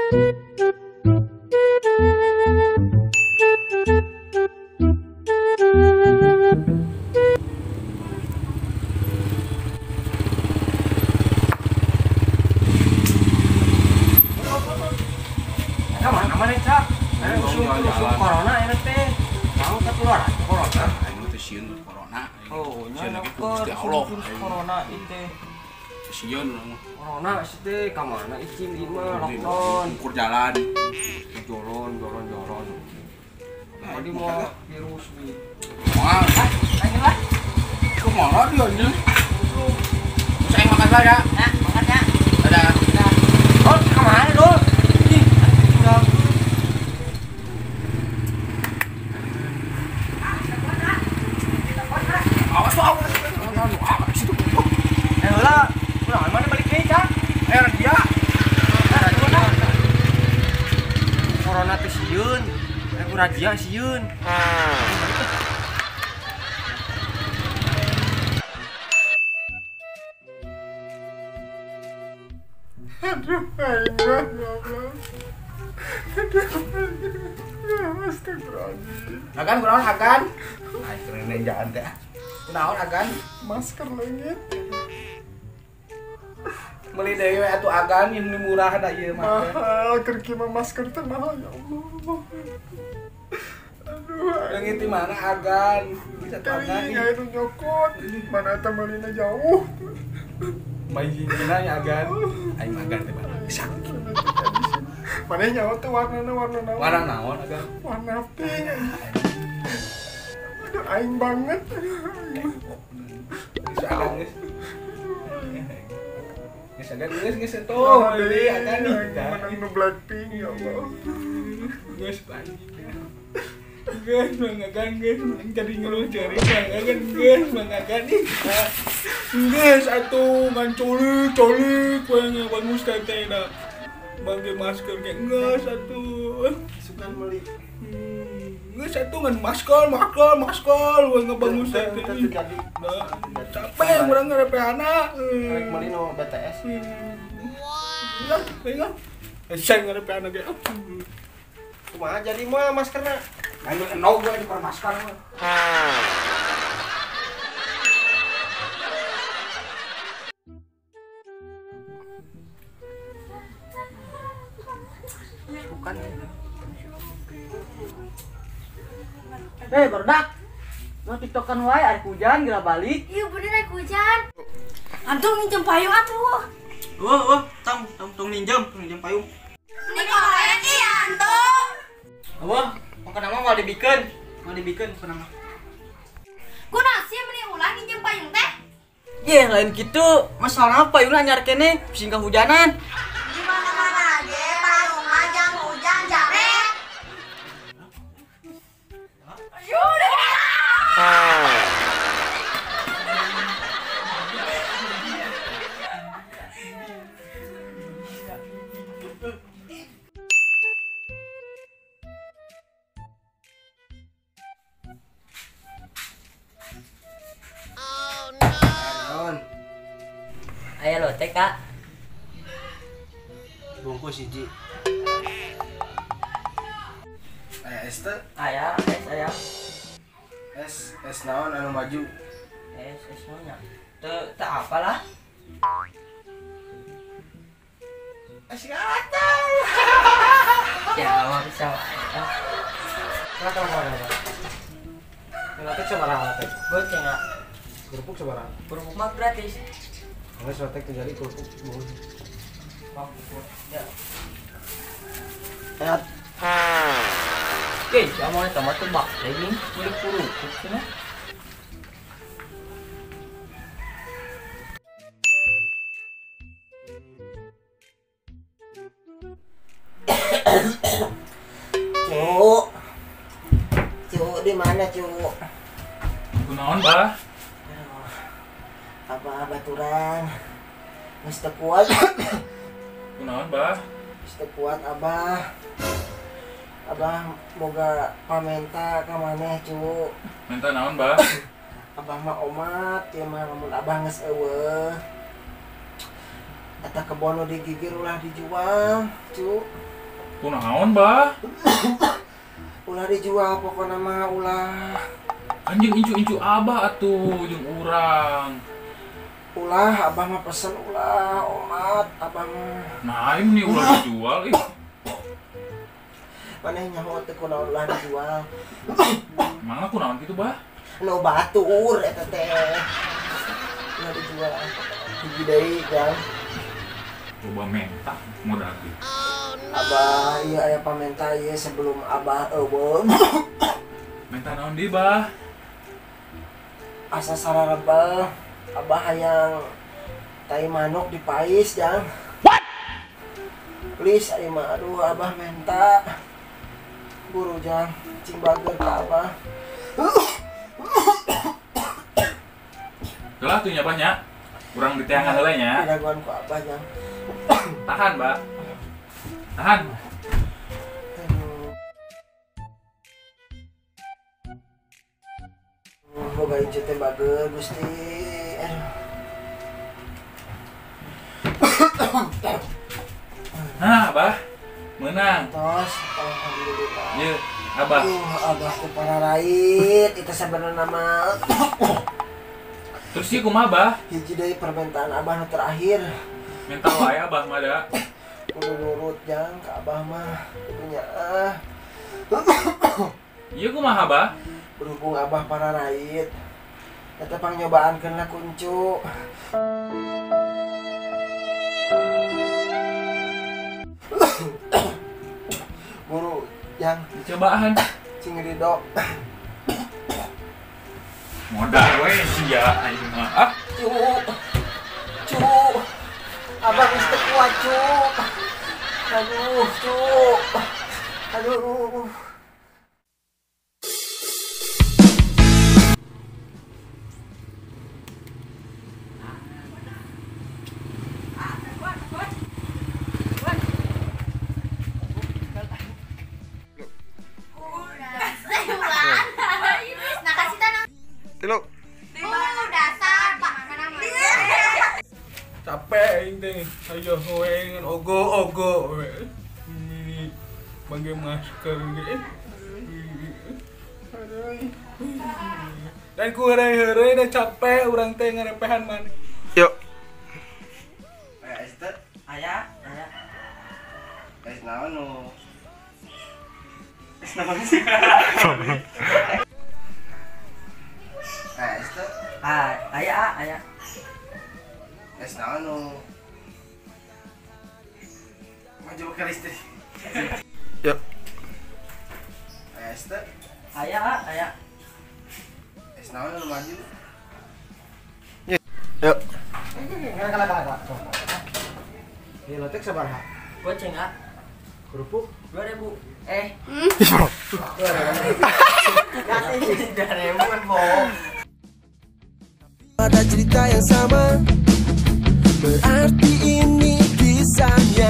Mana cak? Usum corona ya teh. Kamu keluar corona. Aing teh sieun corona. Oh, sieun lagi ku Gusti Allah. Corona ieu. Sieun urang mah. Corona sih teh ka mana icing ieu mah lockdown. Ukur jalan. Jalan jalan jalan. Tadi mau virus nih. Moal. Aing lah. Kumaha dia anjing? Terus aing makan lah ya. Nah, makan ya. Dadah. Oh, ka mana dul? Razia sieun. Aduh, aing ya Allah. Aduh, astagfirullahaladzim. Agan kunaon agan? Aing keren jalan teh. Kunaon agan? Masker leungit. Meuli deui we atuh agan ini murah da ieu mah. Mahal, keur kieu mah masker teh mahal ya Allah. Aduh, leungit di mana agan? Bisa tuh agan. Iya, itu nyokot. Mana eta meulina jauh. Majina nya agan. Aing agan teh mana? Sakit. Mana nyawa tuh warnana warna naon? Warna naon agan? Warna pink. Aduh, aing banget. Bisa agan geus. Geus agan geus geus atuh. Deui agan nih. Menang nu Blackpink ya Allah. Geus anjing. Geus mangagan geus jadi ngeluh jari mangagan geus mangagan ih. Geus atuh ngan colik-colik we ngabangus teh da. Bangge masker ge geus atuh. Sukan meuli. Geus atuh ngan masker masker masker we ngabangus teh. Capek urang ngarepehana. Rek meuli no BTS. Wow. Lah, saya ngarepehana ge. Kumaha jadi mah maskerna? Ayo enog we di masker mah. Bukan. Barudak. Mau tiktokan wae ari hujan geura balik. Iya bener ari hujan. Antum minjem payung atuh. Wah, tong tong minjem payung. Ini kalian iya antum. Wah, pokokna mah moal dibikeun pokona mah. Kunaon sih meni ulah minjem payung teh? Ye, lain kitu. Masalah payungna anyar keneh, bisi kahujanan. Di mana-mana ge payung mah jang hujan jaret. Ayo lo teh kak. Bungkus hiji. Aya es teh? Aya, es aya. Es, es naon anu maju? Es, es naon nya? Teu teu apalah. Es gatal. Ya Allah bisa. Kenapa kenapa? Lotek sabaraha lotek? Goceng ah. Kerupuk sabaraha? Kerupuk mah gratis. Geus lotek teu jadi kerupuk bungkus. Ya. Sehat. Oke, sama eta mah teu bak lagi meuli kerupuk cenah. Cuk. Cuk di mana, Cuk? Kunaon, Bah? Apa baturan? Geus teu kuat. Kunaon, Bah? Geus teu kuat, Abah. Abah boga pamenta ka maneh, Cuk. Menta naon, Bah? Abah mah omat, ieu mah lamun abah geus eueuh. Eta kebon nu digigir ulah dijual, Cuk. Kunaon, Bah? Ulah dijual pokona mah ulah. Anjing incu-incu Abah atuh jeung urang. Ulah Abah mah pesen ulah omat Abah mah. Nah, ini ulah dijual ih. Maneh nyaho teh kunaon ulah dijual. Emangna kunaon kitu, Bah? Nu batur eta teh. Ulah dijual. Hiji deui, Jang. Coba menta modal ge. Abah ieu aya pamenta ieu sebelum Abah eueuh. Menta naon deui, Bah? Asa sararebel Abah hayang tai manuk dipais, Jang. What? Please ayo mah aduh Abah menta. Buru Jang, cing bager ka Abah. Gelah tuh nya, Bah nya. Urang diteangan heula nya. Diraguan ku Abah, Jang. Tahan, Bah. Tahan. Aduh. Boga incu teh bager Gusti. Aduh. Nah, Abah. Menang. Tos, alhamdulillah. Ye, Abah. Abah teh pararait itu sebenarnya mah. Terus ieu kumaha, Bah? Hiji deui permintaan Abah nu terakhir. Minta wae Abah mah da. Kudu nurut Jang ka Abah mah kudunya ah. Ieu kumaha, Bah? Berhubung Abah pararait. Eta pangnyobaan-keun lah ku Encu. Buru Jang, Dicobaan. Cing ridho. Modal we sia aing mah. Ah, Cu. Cu. Abah geus teu kuat, Cu. Aduh, Cu. Aduh. Nah, kasih tanah. Tilu. Dasar Pak. Capek aing teh. Ayo we ngan ogo-ogo we. Ini bagi masker ge. Dan ku heureuy-heureuy da capek urang teh ngarepehan maneh. Yuk. Aya es teh, Aya, aya. Es naon nu? Es naon sih? Aya es teh, Ah, aya, ah, aya. Es naon nu? Maju ke listrik. Yuk. Aya es teh, Aya, ah, aya. Es naon nu maju? Yuk. Kala kala kala. Ieu lotek sabaraha? Goceng, ah. Kerupuk 2000. Eh, Ih, bro. 2000. 2000 kan bohong. Ada cerita yang sama, berarti ini kisahnya.